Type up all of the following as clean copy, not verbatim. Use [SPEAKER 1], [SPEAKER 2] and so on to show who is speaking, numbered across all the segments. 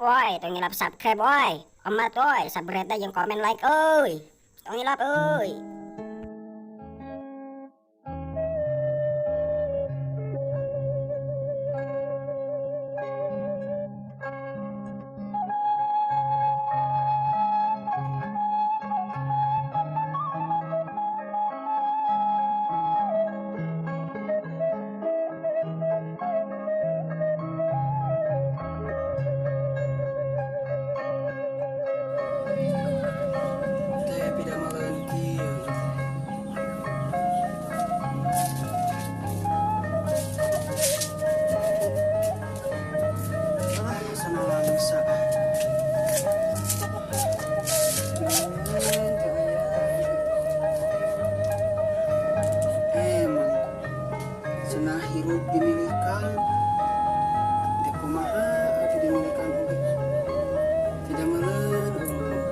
[SPEAKER 1] Woi, tong hilap subscribe woi. Omat woi, subscribe jeung komen, like euy. Tong hilap euy.
[SPEAKER 2] Teh tidak maleun kieu. Alah, sana langsa. Teu aya. Emang cenah hirup dimilikan. Teh kumaha atuh dimilikan oge. Tidak meureun eueuh.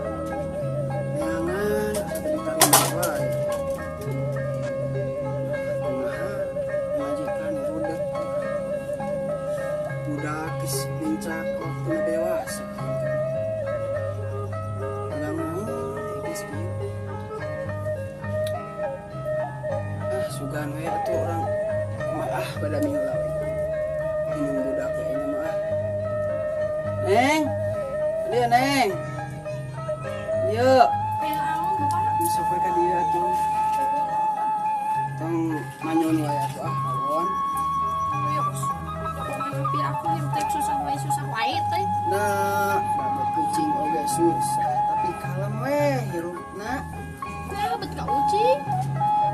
[SPEAKER 2] Neangan atuh ditarima wae. Kumaha majikan rudet. Budak geus nincak waktuna dewasa. Udah mau geus kieu. Ah, sugan we atuh urang mah, ah, bada mila we. Minum budak we ayeuna mah ah. Neng. Dia, Neng. Dieu. Sok we ka dieu atuh. Tong manyun wae atuh ah, awon.
[SPEAKER 3] Aku hirup teh susah wae teh.
[SPEAKER 2] Nah, babet kucing oge susah, tapi kalem we hirupna.
[SPEAKER 3] Kumaha bet ka ucing?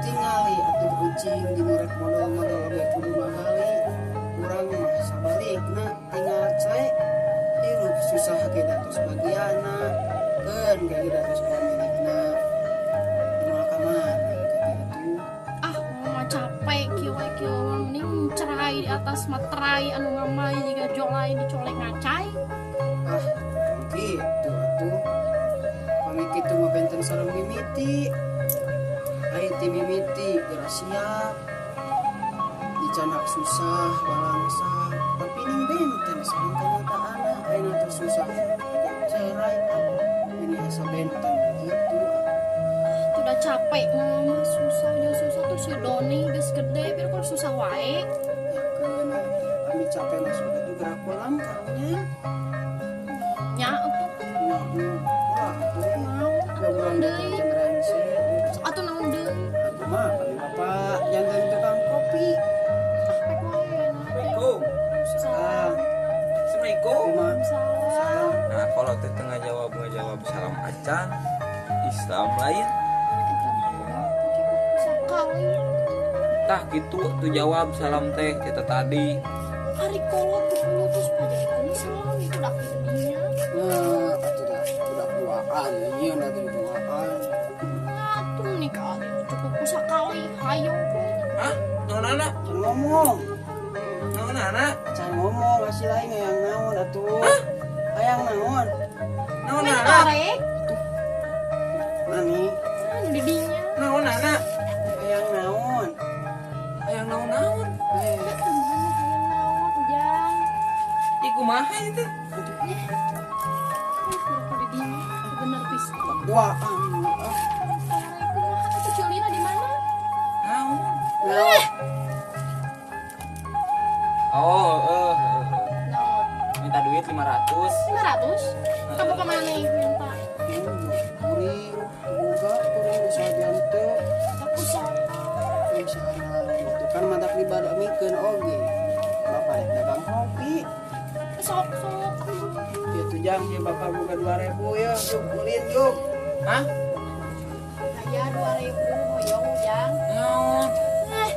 [SPEAKER 2] Tingali atuh kucing di murek modol-modol oge kudu magali. Urang mah sabalikna, tinggal cek. Hirup susah ge da tos bagiana, keun ge da tos aya milikna. Moal ka mana kitu atuh.
[SPEAKER 3] Ah, mah capek kieu wae, kieu mah mending cerai di atas materai anu ngamai jiga jolai dicolek ngacai.
[SPEAKER 2] Ah, gitu atuh. Pami kitu mah benten sareng mimiti. Ai ti mimiti geura siap. Dicandak susah balangsa, tapi ning benten sareng kenyataanna ayeuna teh susah. Cerai ah, ini asa benten gitu.
[SPEAKER 3] Tuh udah capek mama susah jeung susah tuh si Doni geus gede biar kok susah wae.
[SPEAKER 2] Ya keun atuh. Pami capek mah sok atuh gerak pulang karunya.
[SPEAKER 3] Nya atuh.
[SPEAKER 2] Nya wah atuh.
[SPEAKER 3] Naon
[SPEAKER 2] Da
[SPEAKER 3] atuh,
[SPEAKER 2] urang
[SPEAKER 3] naon deui?
[SPEAKER 2] teh rengse.
[SPEAKER 3] Sok atuh naon deui?
[SPEAKER 2] Atuh mah pami bapak janten tukang kopi.
[SPEAKER 3] Ah, pek wae nah teh.
[SPEAKER 4] Assalamualaikum.
[SPEAKER 2] Salam.
[SPEAKER 4] Assalamualaikum.
[SPEAKER 2] Kumaha?
[SPEAKER 3] Salam.
[SPEAKER 4] Nah, kalau teh tengah jawab ngejawab salam acan, Islam lain.
[SPEAKER 3] Eta mah sakali.
[SPEAKER 4] Tah gitu tuh jawab salam teh kita tadi.
[SPEAKER 3] Ari kolot kudu terus salam itu dak dinya.
[SPEAKER 2] Nah, atuh dah budak duaan, ieu lagi duaan.
[SPEAKER 3] Atuh nikah cukup ku sakali hayang ku.
[SPEAKER 4] Hah? Naon anak?
[SPEAKER 2] Can ngomong,
[SPEAKER 4] Naon anak?
[SPEAKER 2] can ngomong kasih lain hayang naon atuh. Hayang naon?
[SPEAKER 4] Naon
[SPEAKER 3] Main
[SPEAKER 4] anak?
[SPEAKER 3] tarik.
[SPEAKER 2] Nani?
[SPEAKER 3] Anu di dinya.
[SPEAKER 4] Naon anak?
[SPEAKER 2] Hayang naon?
[SPEAKER 4] Hayang naon-naon?
[SPEAKER 2] Eh,
[SPEAKER 3] Hayang naon ujang.
[SPEAKER 4] Ih, kumaha itu?
[SPEAKER 2] Atuh
[SPEAKER 3] Ih, ku di dinya. Bener pisan.
[SPEAKER 2] Budak duaan. Ah,
[SPEAKER 3] Tarik kumaha atuh Celina di mana?
[SPEAKER 4] Naon?
[SPEAKER 2] naon?
[SPEAKER 4] Oh, eh.
[SPEAKER 3] Naon?
[SPEAKER 4] Minta duit 500.
[SPEAKER 3] 500? Kamu kemana minta?
[SPEAKER 2] Kuring, boga kuring usaha diante.
[SPEAKER 3] Tak usah.
[SPEAKER 2] Usaha itu kan mantak dibadamikeun oge. Bapak rek dagang kopi.
[SPEAKER 3] Sok sok.
[SPEAKER 2] Ya tuh jang, ya bapak boga 2000 ya, yuk ulin yuk.
[SPEAKER 4] Hah?
[SPEAKER 3] Aya 2000 hoyong ujang.
[SPEAKER 4] Naon?
[SPEAKER 3] Eh,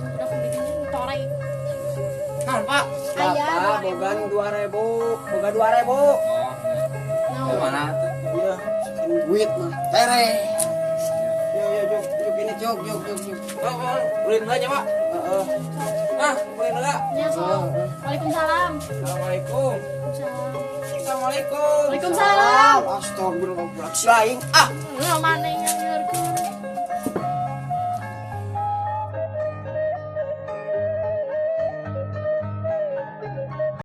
[SPEAKER 3] udah ku di dinya torek.
[SPEAKER 4] Naon, Pak?
[SPEAKER 3] Aya
[SPEAKER 2] Bapak
[SPEAKER 3] 2000.
[SPEAKER 2] boga 2000, boga 2000.
[SPEAKER 4] Oh,
[SPEAKER 3] Naon?
[SPEAKER 4] mana tuh?
[SPEAKER 2] Iya, sekarang duit mah tere. Yo yo jok jok ini jok jok jok jok.
[SPEAKER 4] Oh, oh, ulin heula nya, Pak.
[SPEAKER 2] Heeh.
[SPEAKER 4] Ah, ulin heula.
[SPEAKER 3] Ya sok. Waalaikumsalam.
[SPEAKER 4] Assalamualaikum.
[SPEAKER 3] Waalaikumsalam.
[SPEAKER 4] Assalamualaikum.
[SPEAKER 3] Waalaikumsalam.
[SPEAKER 2] Astagfirullah, lain ah.
[SPEAKER 3] Lu mana yang ngeurkeun?